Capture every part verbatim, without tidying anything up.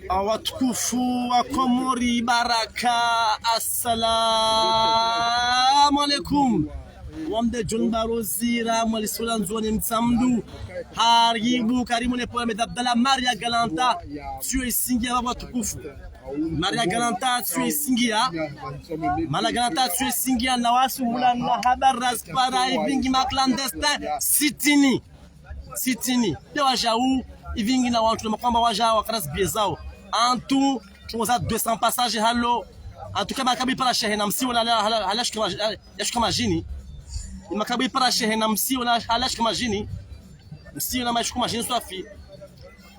Watukufu wa Komori Baraka, assalamu alaikum. Wamde John Balozi ra mwali sula Ndzuani Mtsamdu. Karibu, karibu ne pole Ahmed Abdallah, Maria Galanta, tsiyo isingia baba watukufu. Maria Galanta tsiyo isingia. Maria Galanta tsiyo isingia na wasi hula na habari razipara ivingi ma clandestins sitini. Sitini. Nde wajau ivingi na wantru na makwamba waja wakara zibiye zao. Antu, tungoza deux cents passagers halo. Antu kama kabi para shehe na msiwe na hala, hala, hala shuka maj-, hala shuka majini. Ima kabi para shehe na msiwe na hala shuka majini. Msiwe na mashuka majini swafi.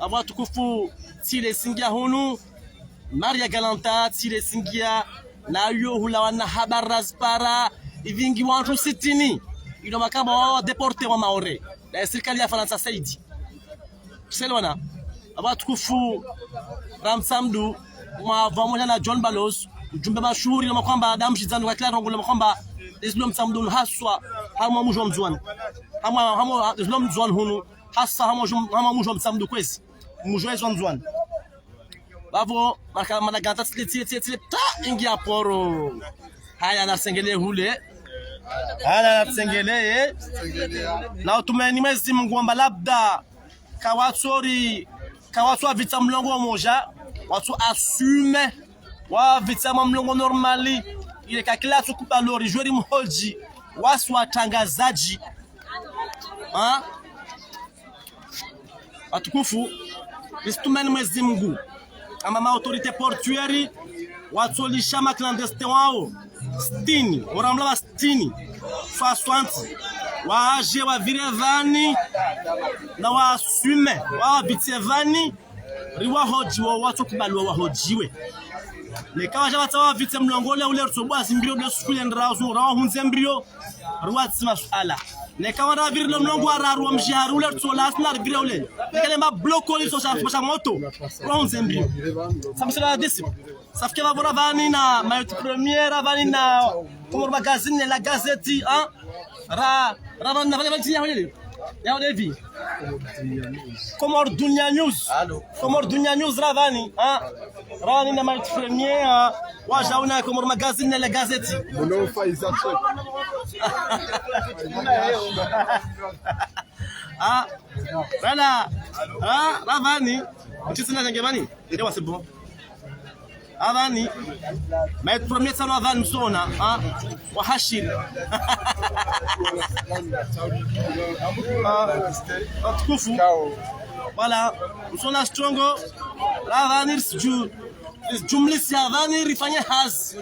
Abo watukufu, tsile singia hunu, Maria Galanta, tsile singia, nayo hula wana habari razipara, ivingi wantru sitini. Ino makamba wa déporté wa Maore. Na sirikali ya Farantsa saidi. Selwana. Abo watukufu, ra Mtsamdu, mwa pamoja na John Balozi, mjumbe mashuhuri, na makwamba, damu shidzani kwa kila rongo, na makwamba, izilo Mtsamdu haswa, hamwa mujwa Mdzuani. Hamwa, hamwa, izilo Mdzuani hunu, hasa hamwa mujwa, hamwa mujwa Mtsamdu kwezi. Mujwa izo Ndzuani. Bavo, maraka mana Galanta tsile, tsile, tsile, tsile, ta, ingia poro. Haya, na sengele hule. Haya, na sengele, eh. Na utumeni Mwezi Mungu wamba labda, kawatsori, kawatsu wavitsa mlongo moja, watsu assume, wavitsa ma mlongo normali, ile kakila tsu kubali ori jweri mhoji, wasi watangazaji. Ha? Watukufu, risitumeni Mwezi Mungu. Ama ma autorité portuaire, watsolisha ma clandestins wao, sitini, oramla wa sitini, soixante, waje wavire vani, na wa assume, wavitse vani, riwahoji wo, watsokubali wahojiwe. Neka waja watsa wavitse mlongo ule ule, ritsobwa zimbio, ule sukule ndrazo, rawa hundze mbio, riwatsi masuala. Neka wara viri lo mlongo wa raru wa mjihari ule ritsola asina rivire ule. Neka le ma bloco li so sha, sha moto. Wa hundze mbio. Samsela disi. Safike vavura vani na Mayotte Première, vani na Comores Magazine, La Gazette, hein? Ra, ra vani na vani vani ya hule. Ya hule vi. Comores Dunia News. Allô. Comores Dunia News ra vani, hein? Ra vani na Mayotte Première, hein? Waja una Comores Magazine, La Gazette. Muno faiza tse. Ah, bana. Ah, ra vani. Mtisi na nge vani. Ndio c'est bon. Avani. Mayotte Première tsano avani msona, ah, wa hashiri. Ah, watukufu. Voilà, msona strongo. Ra vani siju. Jumlisi avani rifanye hazi.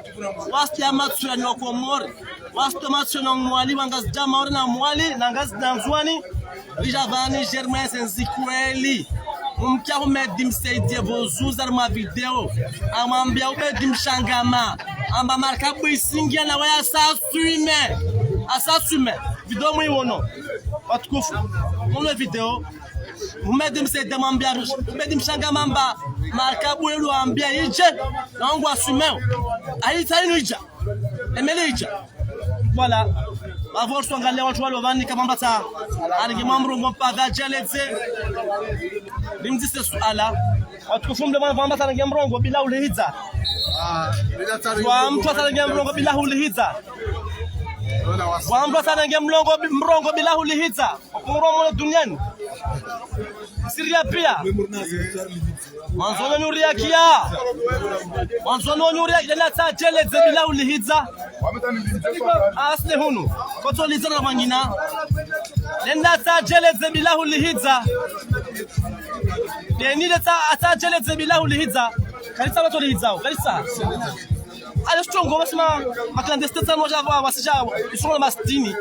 Wasi ya matsu ya nyo Komori. Wasi ya matsu ya nyo Mwali, wa Ngazidja Maore na Mwali, na Ngazidja Ndzuani. Rija vani Germain Senzi kweli. Mumkia Houmed Msaidie vozuza ma vidéo. Amwambia Houmed Mshangama. Amba markabu isingia na waya assume. Assume. Vidéo mwiwono. Watukufu. Mwono vidéo. Houmed Msaidie amwambia, Houmed Mshangama amba, markabu elu ambia ije, na wangu assume. Ayitsa inu ija. Emeli ija. Voilà. Bavo risuangalia wantru walo vani kamwamba tsa. Aringi mwa mrongo mpaka ajeledze. Rimdzise suala. Watukufu mde mwa mamba tsa aringi mrongo bila ulihidza. Wa mtru tsa aringi mrongo bila ulihidza. Wa mtru tsa aringi mrongo bi-, mrongo bila ulihidza. Wakomori mwono duniani. Siria pia. Mwandzo no nyuria kia. Mwandzo no nyuria kia na tsa jeledze bila ulihidza. Asile hunu. Kotso lidza na wangina. Nenda tsa jeledze bila ulihidza. Deni le tsa, tsa jeledze bila ulihidza. Kalitsa la tolihidza. Kalitsa. Ale strongo basi ma, ma clandestins tsano waja wa, wasija, isongo na ma sitini.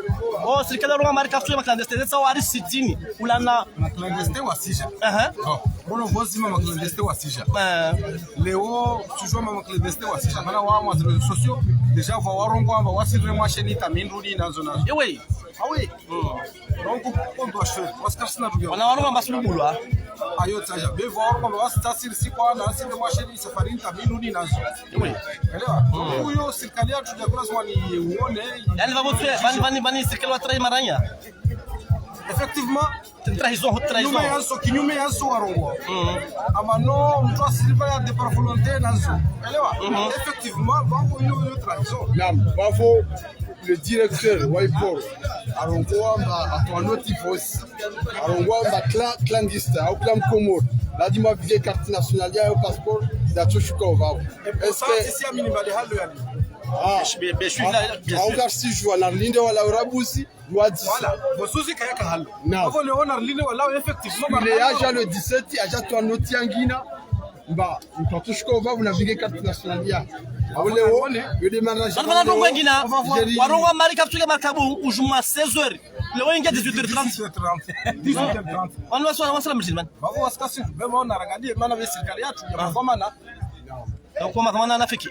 O, sirikali ronga mari kafu ma clandestins tsano wari sitini. Ulana. Ma clandestins wasija. Aha. Bon. Bono vozi ma, ma clandestins wasija. Eh. Leo, toujours ma, ma clandestins wasija. Mana wa, ma réseaux sociaux. Déjà, wa, warongo amba, wasi vraiment sheni tamindru ni nazo nazo. Ewe. Ah oui. Mm. Donc, on doit suivre. Parce que sinon, wana warongo amba sulubulwa. Ayo tsaja. Bevo, oro, kwa wasi tasiri si kwa na, si kwa sheni, safari, nta, minu ni nazo. Oui. Elewa? Uyo, sirikali ya tuja kula swani, uone. Yaani, vavo tse, vani, vani, vani, sirikali wa trahi maranya. Effectivement. Trahison, trahison. Kinyume yazo, kinyume yazo warongoa. Ama no, mtu wa sirikali ya départ volonté nazo. Elewa? Effectivement, vavo, uyo, uyo, trahison. Naam, vavo, le directeur wa aéroport arongoa amba atoa noti vosi, arongoa amba cla- clandestin au clan Comores lazima avige carte nationale yayo, passeport, ndatso shuka ovavo. Est-ce que si amini mbali halo yani? Ah, be- be- shuka- ah, au kafsi jua na linde wala urabuzi, lwadisa. Voilà, vosuzi kaya kahalo. Non. Avo leona linde wala effectivement. Ile yaja le dix-sept, aja toa noti yangina. Mba, mtatu shuka ovavo na avige carte nationale ya. Au leo, yo démarrage. Bana, bana, ndrongo ingina. Warongoa mari kapsuke markabu ujuma seize heures. Leo ingia dix-huit heures trente. Dix-huit heures trente. Wanu waswala, waswala mjini, man. Vavo wasikasi, bema ona rangalie, mana ve sirikali yatru, ya mavamana. Donc, kwa mavamana nafiki.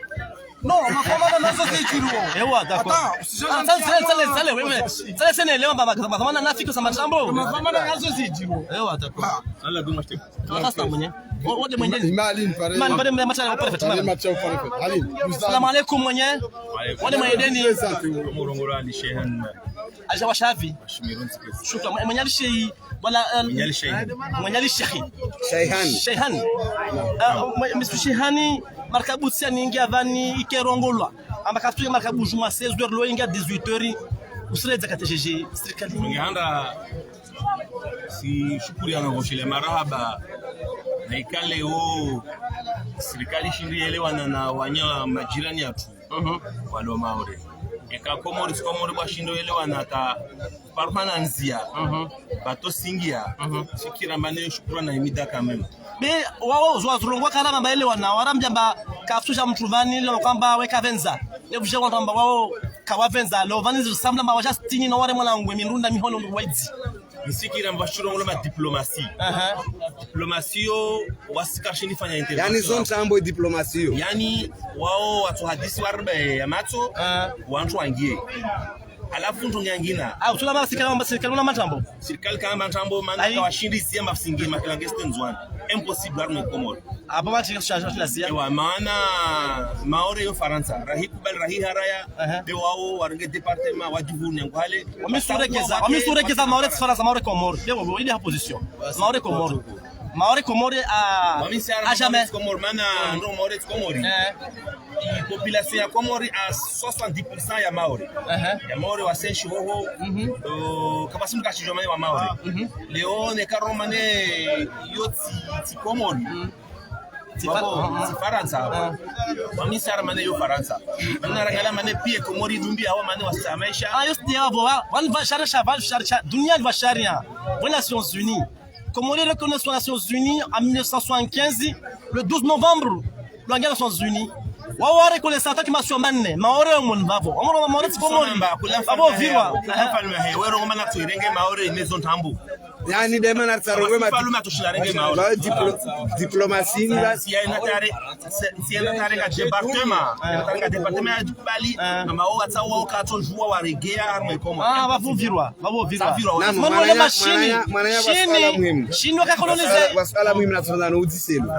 Non, mavamana nazo zijiriwo. Ewa, d'accord. Attends, usijana. Ah, ça, ça, ça, ça, oui, mais ça, c'est les, les, mavamana nafiki, ça marche en bon. Mavamana nazo zijiriwo. Ewa, d'accord. Ah. Sasa mwenye. Wo- wode mwenye. Imali ni pare. Mani, pare mwenye matcha ya préfet, pare mani. Matcha ya préfet. Ali. Salamu alaikum mwenye. Wode mwenye deni. Murongoa ni Shehan. Aja wa Shavi. Shukran. Mwenye- mwenye ali Shehi. Bwana, eh, Mwenye ali Shehi. Mwenye ali Shehi. Shaihan. Shaihan. Eh, mwe- Monsieur Shehani, markabu tsia ningia vani ikerongolwa. Amba kapsuke markabu juma seize heures, lo ingia dix-huit heures. Usiredza ka T G G, sirikali. Ngihanda si shukuri ya nongo shile marahaba. Na ikale o sirikali shindi elewana na wanya majirani yatru. Walo Maore. Eka Komori, si Komori bwa shindo elewana ka parumana nzia. Bato singia. Sikira mane shukura na imida quand même. Be, wao, zwa zulongo karama mba elewana, warambia mba kapsu sha mtru vani, leo kamba weka venza. Leo vuje wantru amba wao, kawa venza, leo vani zirsambla mba waja sitini no ware mwana ngwe mindru na mihono ngwe waidzi. Nisikira mba shurongolo ma diplomasi. Aha. Diplomasi yo, wasika shini fanya intervention. Yani zo ntrambo diplomasi yo. Yani wao watu hadisi warbe ya matso, wantru wangie. Halafu ntrongo yangina. Ah, usula mara sirikali, mara sirikali una matrambo. Sirikali kama matrambo, mana kawashindi zia masingi, ma clandestins wanu. Impossible, arme Komoro. Apa ba tika sha- sha- sha- zia. Ewa, mana Maore yo Farantsa. Rahi kubali, rahi haraya. Aha. De wao, warenge département, wajivu nyangu hale. Wamisurekeza, wamisurekeza Maore tsi Farantsa, Maore Komoro. De wao, ile ha position. Maore Komoro. Maore Komoro, ah, à jamais. Komoro, mana, no Maore Komoro. Eh. I population ya Komori à soixante-dix pour cent ya Maore. Aha. Ya Maore wa senshi hoho. Euh, kapasi mkashi jomani wa Maore. Leo ne karomane yo tsi, tsi Komori. Tsi Fa- Babo, tsi Farantsa. Ah. Wamisara mane yo Farantsa. Mana rangala mane pia Komori dumbi awa mane wasamaisha. Ah, yo tsi avo, wa- wani va sharia, va sharia, dunia va sharia. Wa Nations Unies. Comores reconnaît aux Nations Unies en mille neuf cent soixante-quinze, le douze novembre, lwangia Nations Unies. Wao wa reconnaître en tant que nation manne, Maore yo moni vavo. Wamoro Maore tsi Komori. Vavo virwa. Kula mfalme he, wero ngoma na tuirenge Maore nezo ntrambo. Yani dema na tsaro ngwe mati. Mfalme atushila renge Maore. Ba diplo- diplomasi ni ba. Si ya ina tare, si- si ya ina tare ka département. Tare ka département ya kubali, na Maore atsa wao katso jua waregea arme Komoro. Ah, vavo virwa. Vavo virwa. Mwana- mwana- mashini. Mwana- mwana- mashini. Mwana- mwana- mashini. Masuala muhimu. Shini waka coloniser. Masuala- masuala muhimu na tsona no udiselo.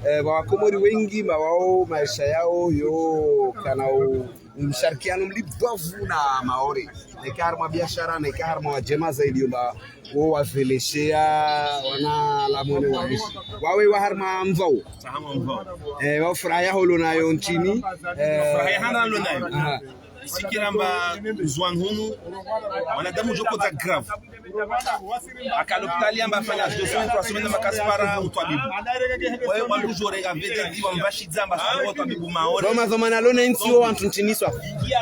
Eh, wa Komori wengi, ma wao, maisha yao, yo, kana u- msharikiano mlibwavu na Maore. Neka harumwa biashara, neka harumwa wa jema zaidi yo mba, wo waveleshea, wana lamwene wa ishi. Wawe wa harumwa mvao. Sahama mvao. Eh, wa furaha ya holo nayo ntrini. Eh, furaha ya hana lo nayo. Aha. Sikira mba zwan hunu, mwanadamu joko za grave. Aka lopitali amba afanya deux semaines, trois semaines, makaspara utwabibu. Wae wandru jore ga vedeti wa mvashidza amba sahaba utwabibu Maore. Bo mazomana lo na ntsi wo wantru ntiniswa.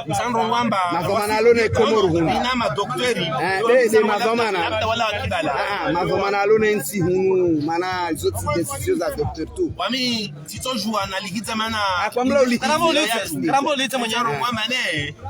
Msandro wamba. Mazomana lo na Komoro hunu. Ina madoktori. Eh, de- de mazomana. Labda wala wakibala. Ah, ah, mazomana lo na ntsi hunu, mana izo tsi décision za docteur tu. Wami, tito jua na ligidza mana. Ah, kwa mla uli- Karambo ulitse, karambo ulitse mwenye. Msandro wamba ne.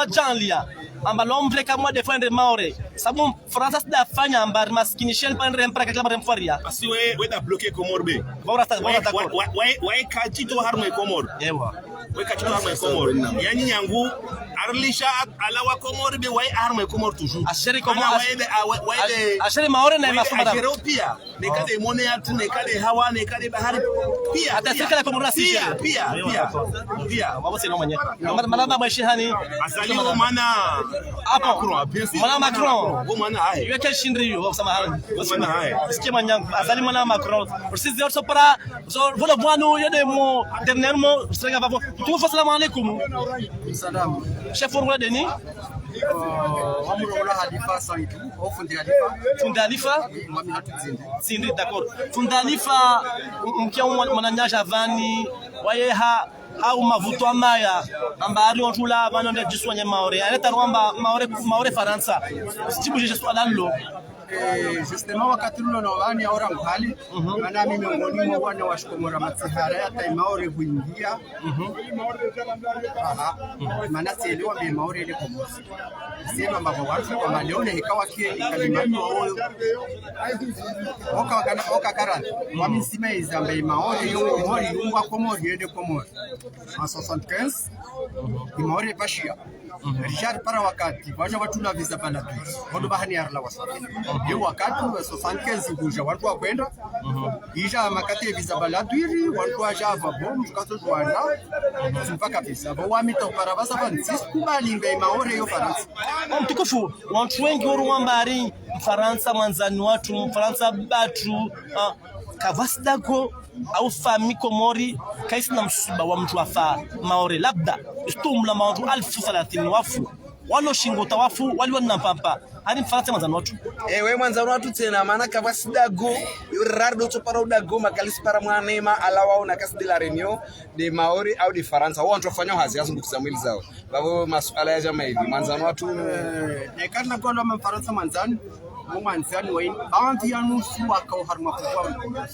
wa djanlia. Amba lo mveka mwa défendre Maore. Sabu Farantsa tsi da fanya amba ri maskini shel pa ndre mpara kakila mare mfaria. Asi we, we da bloquer Comores be. Bora sa, bora sa. Wa, wa, wa, wa, ka tito harumwa Comores. Ewa. We ka tito harumwa Comores. Yaani nyangu, arlisha at-, ala wa Comores be, wa harumwa Comores toujours. Asheri Comores. Ana wa be, a, wa, wa be. Asheri Maore na masumara. Asheri pia. Neka de mone yatru, neka de hawa, neka de bahari. Pia. Hata pia, sirikali ya Komori pia, pia, pia, pia. Wabo sino mwenye. Mala, mala, mala, mweshi hani. Azali wo mwana. Apo. Macron, bien sûr. Mwana Macron. Wo mwana haye. Yo ke shindri yo, samahani. Wo mwana haye. Sikia mwanangu. Azali mwana Macron. Usizi orso para, so, volo bwanu, yo de mo, dernièrement, sirega vavo. Tufu, assalamu alaikum. Salam. Chef, on va deni. Euh, wa muro wala Halifa Saïd, o fundi Halifa. Fundi Halifa? Mwami hatu Tsindri. Tsindri, d'accord. Fundi Halifa, m-, mkia mwa-, mwananyasha vani, waye ha, ha umavuto amaya, amba ari ontula vano nde jiswanye Maore. Aleta rwamba Maore, Maore Farantsa. Sitibu je swala lo. Eh, justement, wakati lulo na wani ya ora mhali, mana mimi miongoni mwa wana wa shikomori matsihara ya tai Maore huingia. Aha. Mana sielewa mbe Maore ile Komori. Sema mbaba watu kwa malione hikawa kie kalimani wa oyo. Oka wakana, oka karani. Wa misima iza mbe Maore yo Komori, yungwa Komori, yende Komori. En soixante-quinze, i Maore pashia. Richard para wakati, waja watula visa Balladur. Wando bahani arla wasa. Yo wakati wa soixante-quinze kuja, watu wakwenda. Ija makati ya visa Balladur, watu waja ava bom, tukaso juanda. Mpaka visa. Bo wami to para basa van, sis kubali mbe Maore yo Farantsa. Mtukufu, wantru wengi woru wamba ari Farantsa mwandzani watru, Farantsa batru, ah, kavasi dago, au fami Komori, kaisi na msuba wa mtru afa Maore. Labda, istumla mawatru alfu thalathini wafu. Walo shingo tawafu, wali wana mpampa. Ari Farantsa mwandzani watru. Ewe mwandzani watru tsena, mana kavasi dago, yo rari do tsopara udago, makalisi para mwanema, ala wao na kasi de la Réunion, de Maore, au de Farantsa. Wao wantru wafanya hazi, yasu nduku za mwili zao. Vavo masuala ya jama hivi, mwandzani watru. Eh, ne karna kwa lwa Farantsa mwandzani, mo mwandzani wa ini, baadhi ya nusu waka oharumwa kukwa.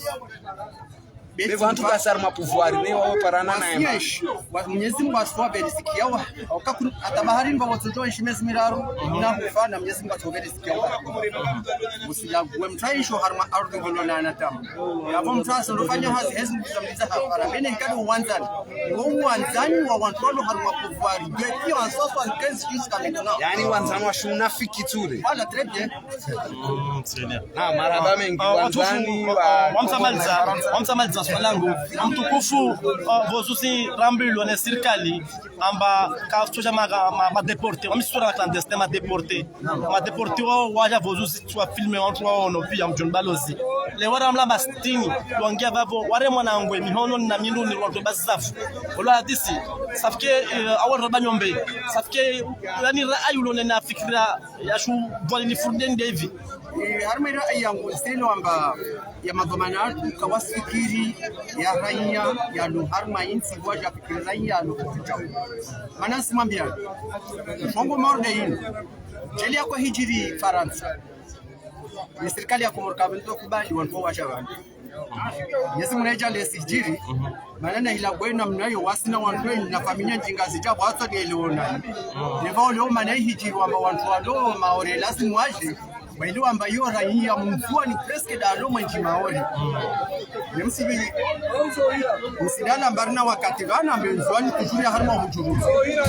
Bevo wantru kasi harumwa pouvoir, ne wao parana na ema. Wasiyeshi, wa Mwenyezi Mungu asiwa verizikia wa, waka kuru, hata bahari mba watu jo ishi mezi miraru, ina hufa na Mwenyezi Mungu asiwa verizikia wa. Usilaguwe mtru aisho harumwa ardhi ngolo na anadamu. Yavo mtru asondofanya hazi, hezi mtru zambiza hapara. Mene hikado uwandzani. Wo uwandzani wa wantru walo harumwa pouvoir. Depuis en soixante-quinze jusqu'à maintenant. Yaani wandzani wa shuna fikitsure. Voilà, très bien. Mm, très bien. Na marahaba mengi, ah, wandzani watufu, wa, ah, wamsamaliza, wamsamaliza swala langu. Mtukufu, ah, vozuzi rambilwa ne sirikali, amba kafutoja ma, ma, ma déporté, wamisura clandestin ma déporté. Ma déporté wao waja vozuzi twa filme wantru waono pia mdjoni balozi. Le wara mlamba sitini, wangia vavo, ware mwanangwe, mihono na mindru ni wantru bazafu. Olo hadisi, safi ke, eh, awal roba nyombe. Safi ke, yaani raayi ulo nena fikira, ya shu vwali ni furden devi. Eh, harumwa raayi yangu, sino amba ya madhwamana atru, kawasifikiri, ya raiya, ya lo harumwa intsi, waja fikiri raiya, lo kuficha. Mana simwambia, Kongo Maore de ini. Jeli yako hijiri Farantsa. Ni sirikali ya Komori kavento kubali wantru washa vanu. Yesi munaija le sijiri. Mana na hila bwena mnayo wasina wantru na familia njinga zija bwatsa de leona. Neva oleo mana hijiri wamba wantru walo Maore lazimu waje. Waili wamba yo raiya mndzuani presque da lo mwenji Maore. Même si, msidala mbarina wakati vana mbe ndzuani kujuri ya harumwa hujuru. Eh,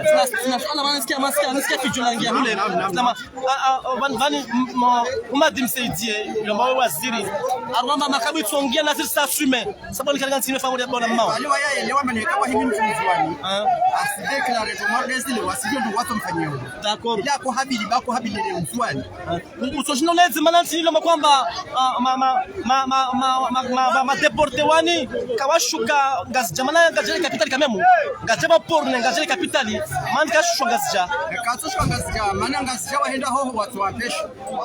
tuna, tuna, ala, mana nisikia, nisikia, nisikia fijula ngia hule. Naam, naam, naam. Tuna ma-, a, a, a, van-, vani, m-, mo-, Umadi Msaidie, yamba we waziri. Arwamba makabu itsongia na ziri sa sume. Sababu ni kalinga ntsime fangu ya bona mao. Wale waya elewa mana kama hini mndzuani. Ah. Asi déclarer to mordesi le wasije ndo wato mfanyao. D'accord. Ila ko habili, ba ko habili le ndzuani. Ah. U-, usoshino lezi mana ntsi ilo makwamba, ah, ma, ma, ma, ma, ma, Ma, ma, ma, ma déporté wani, kawashuka Ngazidja, mana Ngazidja capitale quand même. Ngazidja ba port ne Ngazidja capitale, mana kawashuka Ngazidja. Kawashuka Ngazidja, mana Ngazidja wahenda hoho watru wa pêche.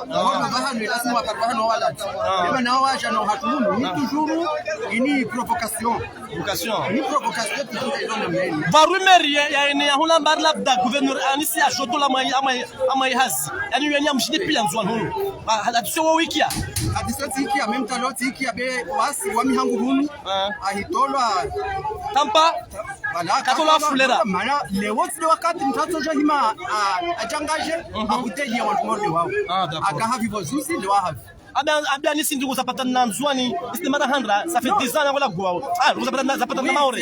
Hoho bahanu, lazima wapare bahanu walati. Eba na waja no hatru hunu, ni toujours, ini provocation. Provocation. Ni provocation, toujours, ilo na meni. Ba rumeur ya, ya, ene ya hula mbari labda gouverneur Anisi ya shoto la mai, amai, amai hazi. Yaani, yeni ya mshini pia nzwa hunu. Ba, hadisi wo wikia. Hadisi wo wikia, même talent wikia be wasi, wami hangu hunu. Ah. Ahitolwa. Tampa. Voilà, katolwa fulera. Mana, leo tsi wakati mtatu ja hima, ah, ajangaje, akutelia watu morde wao. Ah, d'accord. Akahavi vozusi, leo havi. Abia, abia nisi ndi kuzapata na Ndzuani, isi mara handra, ça fait dix ans na kola guao. Ah, kuzapata na, zapata na Maore.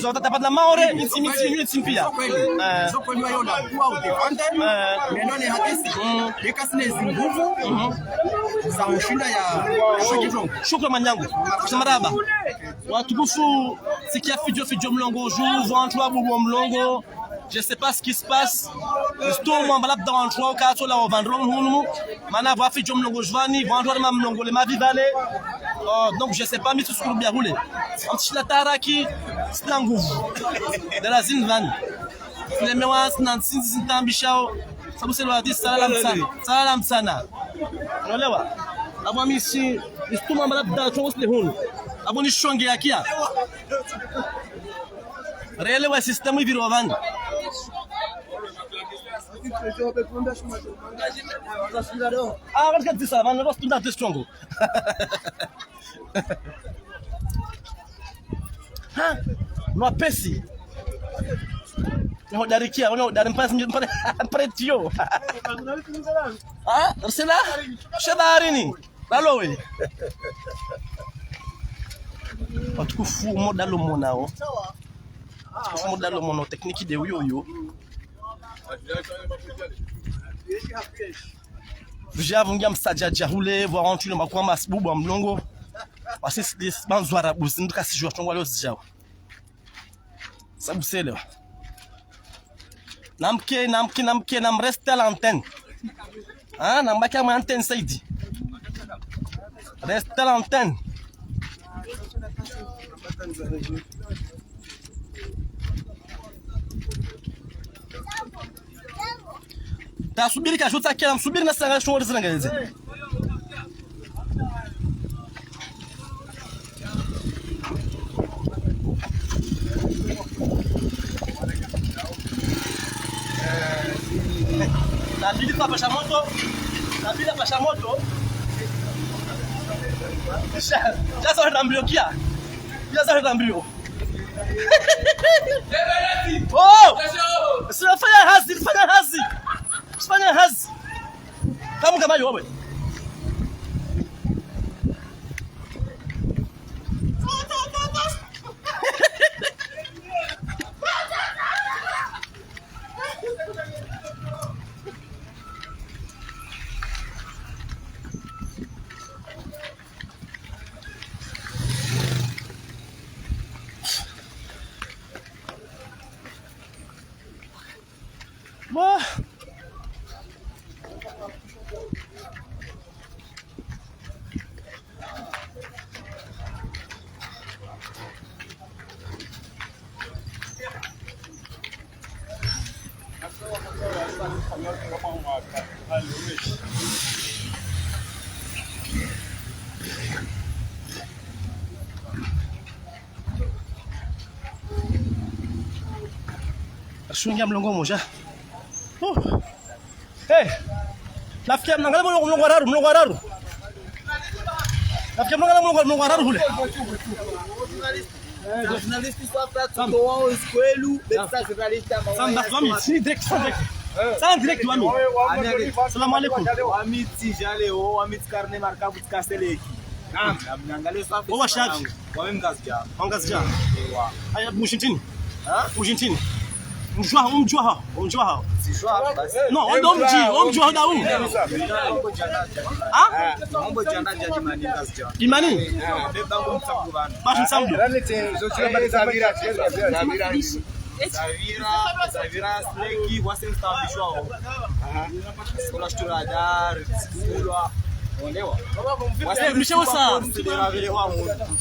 Zapata, zapata na Maore, nisi, nisi, nisi pia. Zo kweli. Eh. Zo kweli wa yona, kuwa udefende. Eh. Neno ne hadisi. Mm. Yeka sine zinguvu. Mhm. Za ushinda ya, ya shukitrongo. Shukran manyangu. Marahaba. Watukufu, sikia fidjo, fidjo mlongo, ju, wantru wa bubu mlongo. Je sais pas ce qui se passe. Sto mwamba labda wantru wao katolwa wa vandrong hunu. Mana vwa fidjo mlongo jwani, vwa wantru wa ma mlongo le mavi vale. Oh, donc je sais pas, mi tsi sukuru bia hule. Amtishila taraki, sina nguvu. Dala zin vani. Silemewa, sina nsinzi zintambishao. Sabu selo hadisi, salala mtsana. Salala mtsana. Unaelewa? Avo mi si, sto mwamba labda trongo sile hunu. Avo ni shonge ya kia. Rele wa système iviri wa vani. Ah, katika tisa, vani, vani, tunda tisa trongo. Ha? No pesi. No darikia, no dari mpasi, mpare, mpare tio. Ah, sela? Shadarini. Lalo we. Watukufu, modalo monao. Watukufu, modalo monao, technique de uyo uyo. Vija vungia msadja dja hule, vwa wantru ile makuwa masibubu wa mlongo. Wasisi banzwara buzi, nduka sijua trongo leo zijao. Sabu selewa. Namke, namke, namke, nam reste à l'antenne. Ah, nambaki à mon antenne, Saidi. Reste à l'antenne. Tasubiri kasho tsakela, msubiri na sanga shongoli zirangaze. Tabidi papasha moto. Tabidi papasha moto. Sha, sha sa hwenda mbio kia. Kia sa hwenda mbio. Oh! Sifanya hazi, sifanya hazi. Sifanya hazi. Kamu kama yo, wewe. Wah. Shungia mlongo moja. Uh. Hey. Nafikia mnangalia mlongo, mlongo wa raru, mlongo wa raru. Nafikia mnangalia mlongo, mlongo wa raru hule. Journaliste, soit prêt, tout au long, escuelo, besta, journaliste, Sam, basta, wami, si direct, si direct. Sa direct, wami. Salam alaikum. Wami, ti jale, o, wami, ti carnet marqué, vous cassez les Naam. Namnangalie swafi. Owa shafi. Wa Ngazidja. Wa Ngazidja. Ewa. Aya, Mujintini. Ha? Mujintini. Mdjuha, umdjuha, umdjuha. Si djuha, basi. Non, on dit, umdji, umdjuha da u. Mambo djana, djana. Ha? Mambo djana, djana, Imani Ngazidja. Imani? Eh, beba mtsamdu bana. Basi mtsamdu. Zavira, zavira, sneki, wase mstambishwa. Aha. Sikola shtura dar, sikulwa. Wasi, mishe wasa.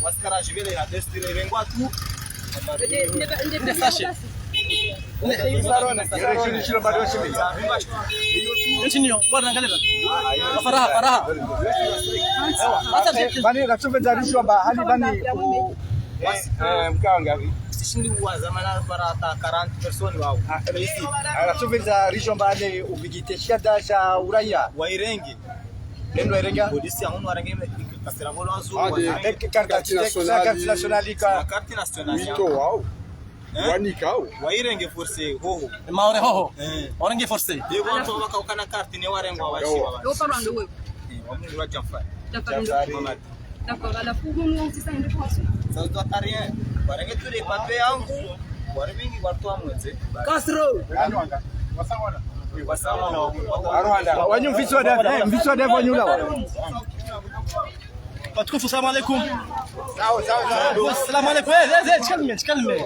Wasikaraji vele ya destire rengwa tu. Nde sashe. Yo chiniyo, bwana, angalia. Faraha, faraha. Vani, ratsuvedza rijomba, hali vani, eh, mkanga. Sishindi uwaza mana para ta quarante personnes wao. Ah, eh, ratsuvedza rijomba, ale uvigite shada sha uraya. Wairenge. Neno wairenge. Polisi ya hunu warenge, kasira volo wazu. Ah, de, wairenge. Eh, carte, carte nationale. Carte nationale ka. Carte nationale. Mito wao. Eh? Wanika wo. Wairenge force hoho. Maore hoho. Eh. Wairenge force. Ye wantru waka ukana carte ne warengwa washiwa. Yo parwa ndo wewe. Eh, wa Mungu wa Jafari. Jafari. Jafari. Mamadi. D'accord, alafu, humu sasa ndio kwa sasa. Ça se doit à rien. Warenge tu le papier yangu. Wari mingi watu wa mweze. Castro. Wasawana. Wasawana. Arwanda. Wanyu mfitsi wa deva, eh, mfitsi wa deva wanyu lawa. Watukufu, salamu alaikum. Sawa, sawa, sawa. Salamu alaikum. Eh, eh, eh, tchikalime, tchikalime.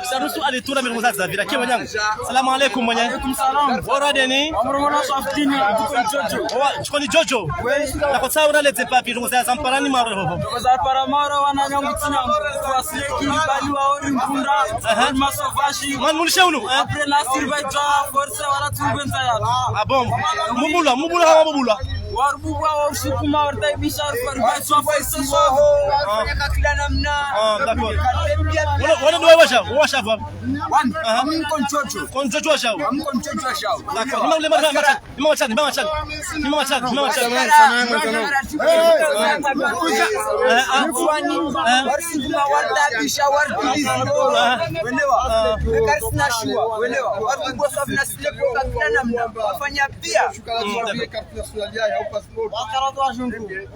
Sarusu alitura mirongo za zavira. Kiwa nyangu. Salamu alaikum, mwenye. Alaikum salam. Bora deni. Amrongona Swaftini, tuko ni Jojo. Wa, tuko ni Jojo. Oui. Na kwa sababu unalete papi, tuko za zamparani maro. Tuko za para maro, wana nyangu tsinyangu. Kwa sile kili bali wa ori mkunda. Aha. Ori masofashi. Man, mulisha unu, eh? Après la surveillance, force, wala tu benza ya. Ah bon. Mubula, mubula, hawa mubula. Warububwa wa usukuma, wartaibisha, warububwa wa usukuma. Ah, d'accord. Wana, wana ndo washa, washa va. Wana, aha. Ami nko Ntshotsho. Ko Ntshotsho washa. Ami nko Ntshotsho washa. D'accord. Nima ule ma, ma, ma, nima washa, nima washa. Nima washa, nima washa. Eh, ah. Eh. Warusukuma, wartaibisha, warububwa. Ah. Welewa. Ah. Karisina shuwa, welewa. Warububwa wa usukuma, sile kwa kila namna. Wafanya pia. Mm, d'accord.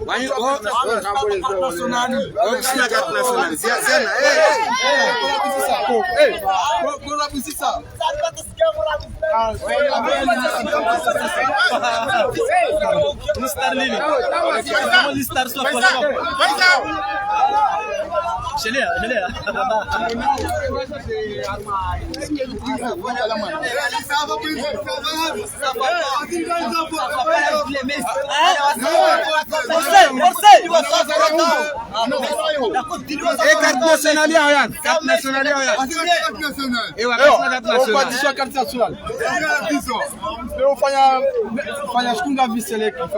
Wani, oh, oh, oh, sina carte nationale. Zia, zena, eh, eh. Ni star nini? Ni star swa kwa. Shelea, shelea. Eh, carte nationale yaho yani. Carte nationale yaho yani. Ewa, carte nationale. Carte nationale. Leo fanya, fanya siku ngapi seleki? Eh.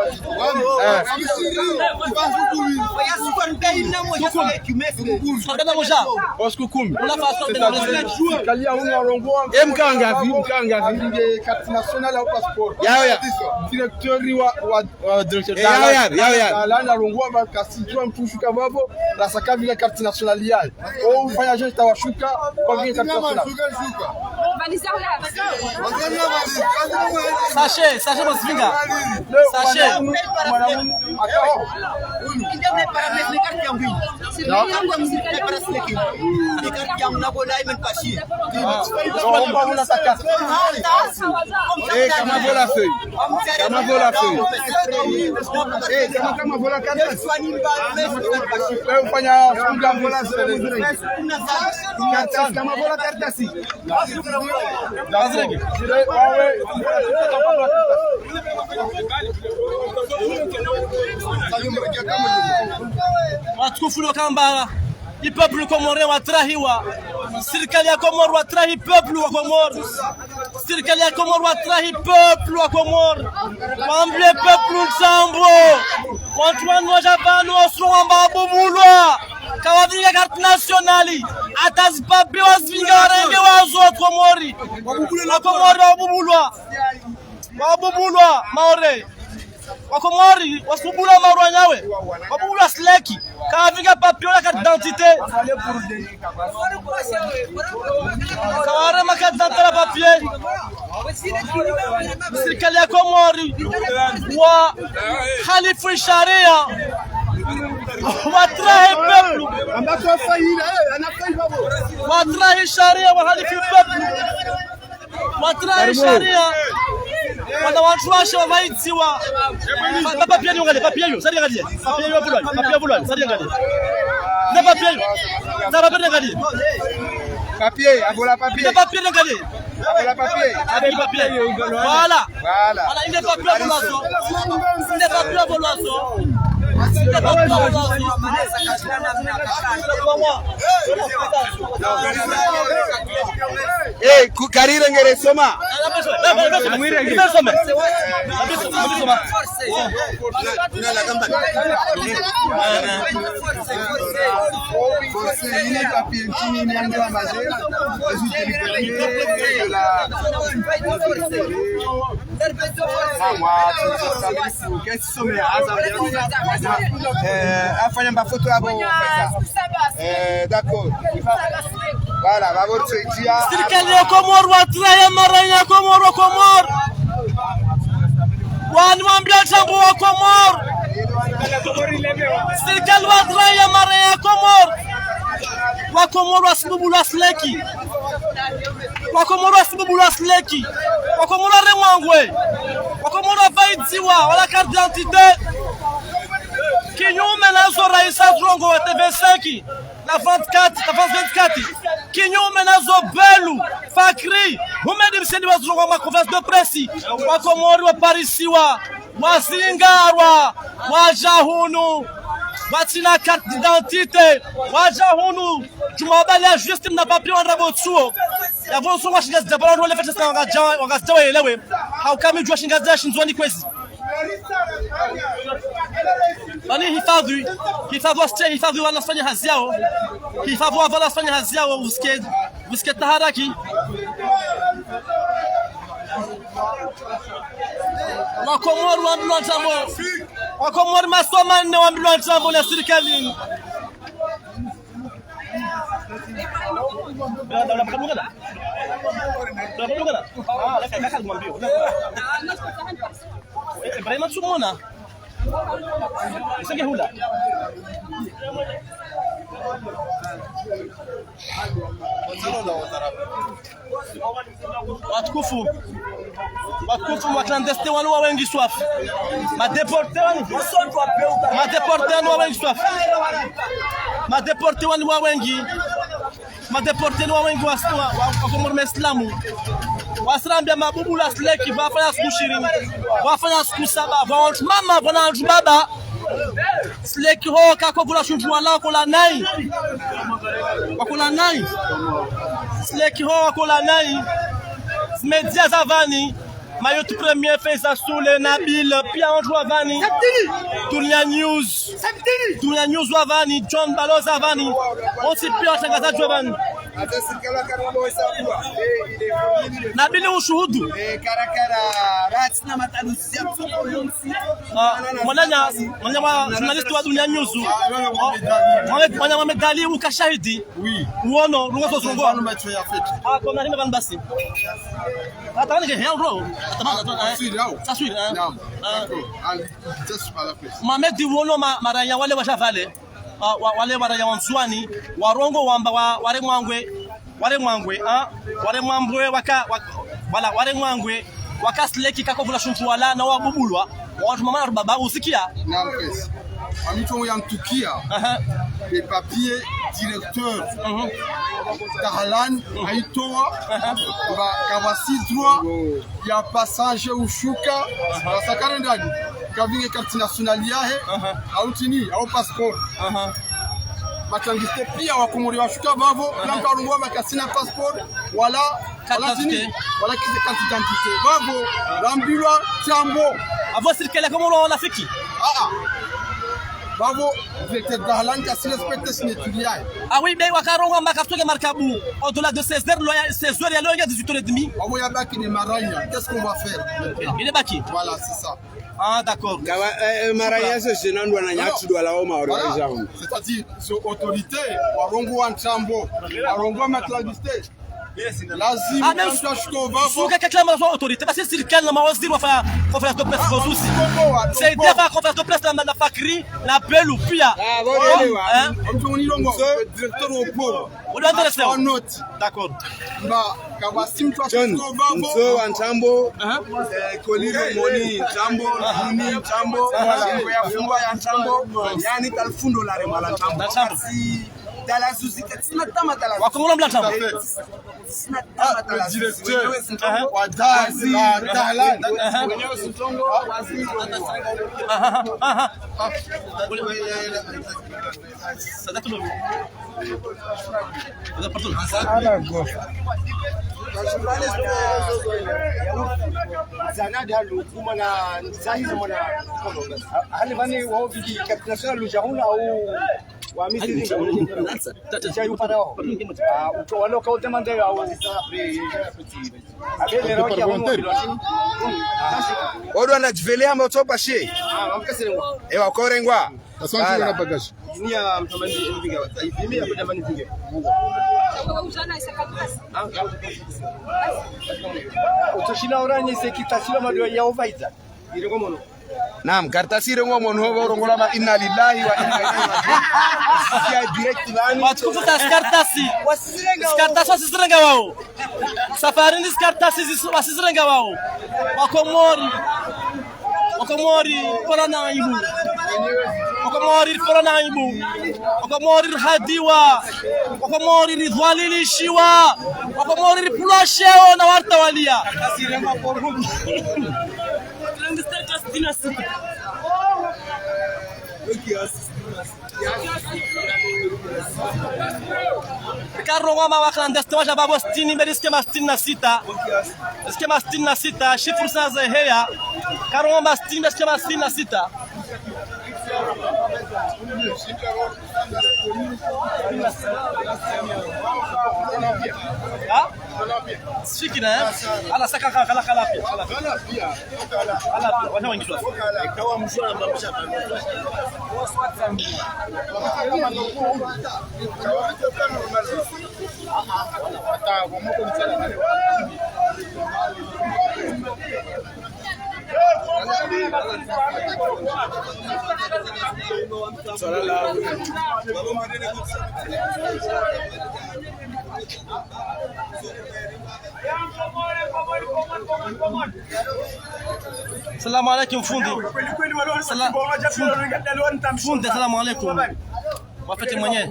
Siku kumi. Siku kumi. Oh, siku kumi. Kalia hunu warongoa. Eh, mkanga vi, mkanga vi. Nge carte nationale au passeport. Yaho ya. Directeur wa, wa, wa directeur. Eh, yaho ya, yaho ya. Ala narongoa ba kasi jua mtru shuka vavo, la saka vila carte nationale yayo. Oh, ufanya jeune tawashuka, kwa vile carte nationale. Sachet, sachet, masivinga. Sachet. Eh, kama vola feuille. Kama vola feuille. Eh, kama, kama vola carte. Eh, ufanya, kama vola feuille. Carte, kama vola carte. Watukufu lo kamba, i peuple comorien watrahiwa. Sirikali ya Komori watrahi peuple wa Komori. Sirikali ya Komori watrahi peuple wa Komori. Wambie peuple ntsambo. Wantru wanu waja vanu wasuro wamba wabubulwa. Kawavinga carte nationale. Hata zipapier wazivinga warenge wazo wa Komori. Wa Komori wabubulwa. Wabubulwa, Maore. Wa Komori, wasubulwa Maore wanyawe. Wabubulwa sileki. Kawavinga papier wala carte d'identité. Kawarema carte d'identité la papier. Sirikali ya Komori wahalifu sharia. Watrahi peuple. Watrahi sharia, wahalifu peuple. Watrahi sharia. Wana wantru washe wavaidziwa. Pa, pa, papier ni angalie, papier yo, sari angalie. Papier yo, bulwani, papier bulwani, sari angalie. Ne papier yo. Sara papier angalie. Papier, avola papier. Ne papier angalie. Avec papier. Avec papier. Voilà. Voilà. Voilà, il n'est pas plus à Bolazo. Il n'est pas plus à Bolazo. Il n'est pas plus à Bolazo. Eh, ku-, Karire ngere soma. Force, il n'est pas plus, il n'est pas plus. Eh, afanya mafoto yabo. Eh, d'accord. Voilà, vavo tsoitia. Sirikali ya Komori watrahi maraya ya Komori wa Komori. Wanu wambia tsambo wa Komori. Sirikali watrahi maraya ya Komori. Wa Komori wasibubulwa sileki. Wa Komori wasibubulwa sileki. Wa Komori waremwa ngwe. Wa Komori wavaidziwa, wala carte d'identité. Kinyume nazo raisi wa trongo wa T V cinq, la vingt-quatre, la France vingt-quatre. Kinyume nazo Belu, Fakri, Mohamed Mseni wa trongo ma conférence de presse. Wa Komori waparisiwa, wazingarwa, waja hunu, watsina carte d'identité, waja hunu. Juma bali ya juste na papier wa ndrabo tsuo. Ya vonso wa Shingazidja, pvala wandru wale fete sa wakaja, wakaja waelewe. Hauka mi jua Shingazidja Shindzuani kwezi. Bani hifadhwi, hifadhwi wa site, hifadhwi wanafanya hazi yao. Hifadhwi wa pvala wanafanya hazi yao, usike, usike taharaki. Wa Komori wambilwa tsambo. Wa Komori maswa manne wambilwa tsambo na sirikali. Ibrahima tsumona. Isenge hula. Watukufu. Watukufu, ma clandestins wanu wa wengi swafi. Ma déportés wanu. Ma déportés wanu wa wengi swafi. Ma déportés wanu wa wengi. Ma déportés wanu wa wengi wa, wa, wa, wa Komori maislamu. Wasirambia mabubu la sileki, wafanya siku shirini. Wafanya siku saba, wa wantru mama, wana wantru baba. Sileki ho, kako vula shuntu wala wakola nayi. Wakola nayi. Sileki ho, wakola nayi. Zimedia za vani. Mayotte Premier, Faiza Sule, Nabil, pia wantru wa vani. Dunia News. Dunia News wa vani, John Balozi wa vani. Wontsi pia watrangazadji wa vani. Nabil ushuhudu. Ah, mwananya, mwananya wa journaliste wa Dunia News. Ah, Mohamed, mwananya Mohamed Ali uka shahidi. Oui. Uono, rungo zo zungo. Ah, kwa nini basi? Attends, les gars, bro. Attends, attends, hein. Taswira, oh. Taswira, hein. Naam. Ah. D'accord. Allez, just par la presse. Mohamed, uono ma-, maraya wale wa Javale. Ah, wa-, wale maraya wa Ndzuani, warongoa wamba wa-, waremwa ngwe, waremwa ngwe, ah, waremwa ngwe waka, wa-, wala waremwa ngwe, waka sileki kako vula shuntu wala na wabubulwa, wantru mama na baba usikia. Naam, kwezi. Ami trongo yantukia. Aha. Les papiers directeurs. Mhm. Dahalan, mhm, aitoa, aha, ba kavasi droit ya passage ushuka, aha, ba sakarendani, kavinge carte nationale yahe, aha, au tini, au passeport. Aha. Matrangiste pia wa Komori washuka vavo, aha, na mkarongoa ba kasina passeport, wala, wala tini, wala kize carte d'identité. Vavo, rambilwa tsambo. Avo sirikali ya Komori wanafiki. Ah, ah. Vavo, directeur Dahalan kasi respecte signature yahe. Ah oui, mais wakarongoa mba katsoke markabu au-delà de seize heures, lo ya, seize heures, ya lo ya dix-huit heures et demie. Vavo ya baki ni maraya. Qu'est-ce qu'on va faire maintenant ? Il est baki. Voilà, c'est ça. Ah, d'accord. Ngaba, eh, eh, maraya se shinandwa na nyatsu dwala o maori wa jamu. C'est-à-dire, so autorité, warongoa tsambo, warongoa matrangiste. Lazima, ah, mais mtu ashike vavo. Suka kakila mara autorité, parce que sirikali na mawaziri wafanya conférence de presse kwa zuzi. C'est des fois conférence de presse na, na Fakri, na Belu pia. Ah, bon, hein ? Directeur au port. D'accord. Ba kavasi mtu ashike vavo. Nzo wa tsambo. Hein ? Eh, Kolilo Moni tsambo, Moni tsambo, tsambo ya fumba ya tsambo. Yani talfundo la remala tsambo. La tsambo. Kasi Dalazuzi, katsina tama dalazuzi. Wakongolo mla tama. Katsina tama dalazuzi. Wenyewe si ntrongo. Aha. Wazi, la, la, la. Aha. Wenyewe si ntrongo. Aha, aha. Sadaka lo. Ala go. Zana dalu, kuma na zahiza mwana. Hali vani wao vidi capitulation lujahuna au wa Misri. Sha yu para wao. Ah, uko walo ka utemande au. Abele roki ya. Odo ana djivele hama utsopa she. Ah, wamkasirengwa. Ewa, korengwa. Asante. Ala. Sana bagage. Ni ya mtamani mpinga. Mimi ya mtamani mpinga. Utoshina oranye se kita sila madwa ya ovaidza. Ire kwa mono. Naam, kartasi ire ngo mwono ho, urongoa ma inna lillahi wa inna ilaihi raji'un. Siya direct vani. Watukufu ta zikartasi. Zikartasi wasizirenga wao. Safari ni zikartasi zis-, wasizirenga wao. Wakomori. Wakomori, pora na aibu. Wakomori, pora na aibu. Wakomori, rihadiwa. Wakomori, ridhwalilishiwa. Wakomori, ripvulwa sheo na wartawalia. Karongoa ma wa clandestin wadja vavo sitini, mbe risike ma sitini na sita. Risike ma sitini na sita, chiffre sa zeheya. Karongoa ma sitini, mbe risike ma sitini na sita. Ha? Sifikira, eh? Ala saka ka-, kala, kala pia, kala pia. Kala pia, wana wengi tu. Salamu alaikum, fundi. Sala-, fundi. Fundi, salamu alaikum. Wafete mwenye.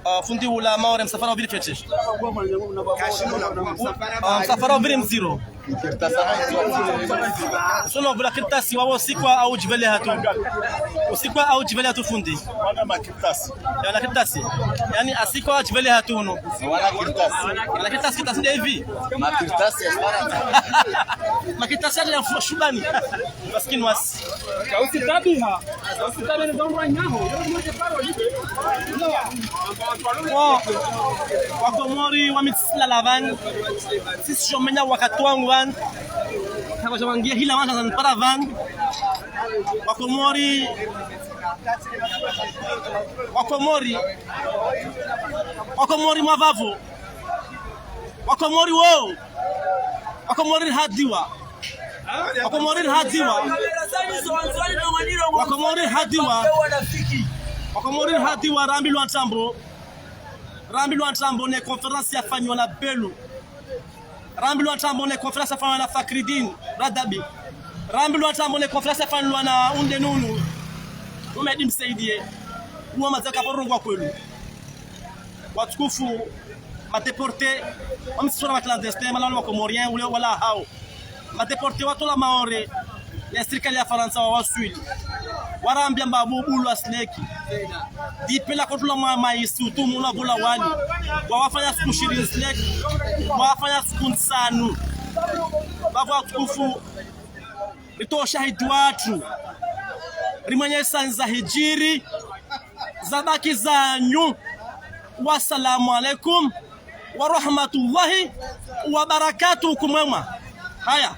Ah, fundi ula Maore, msafara uviri fete. Ah, msafara uviri mdziro. Sono vula kartasi wao usikwa au djivele hatru. Usikwa au djivele hatru fundi. Wana makartasi. Ya, wana kartasi. Yaani asikwa djivele hatru uno. Wana kartasi. Wana kartasi, kartasi nde hivi. Makartasi ya Farantsa. Makartasi ya shubani. Maskini wasi. Kausi tabiha. Kausi tabiha ni zangu wanyaho. Wa-, Wakomori wa mitsi lala vani. Sisi shomenya wakati wangu vani. Kama shawangia hila wana zan para vani. Wakomori. Wakomori. Wakomori mwa vavo. Wakomori wo. Wakomori rihadiwa. Wakomori rihadiwa. Wakomori rihadiwa. Wakomori rihadiwa, rambilwa ntrambo. Rambilwa ntrambo ne conférence yafanyiwa na Belu. Rambilwa ntrambo ne conférence yafanyiwa na Fakridine Radabi. Rambilwa ntrambo ne conférence yafanyiwa na unde nunu. Umedi msaidie. Uwa mazaka porongo wa kwelu. Watukufu, ma déportés, wami sisura ma clandestins, malala ma Comoriens, ule wala hao. Ma déportés watolwa Maore, ya sirikali ya Farantsa wawaswili. Warambia mba bubulwa sileki. Dipela kotolwa mwa maisi, utumu ula vula wani. Wawafanya siku shirini sileki. Wawafanya siku ntsanu. Bavo watukufu, ritowa shahidi watru. Rimwenyesa nza hidjiri. Zabaki zanyu. Wassalamu alaikum wa rahmatullahi wa barakatuh. Kumwema. Haya.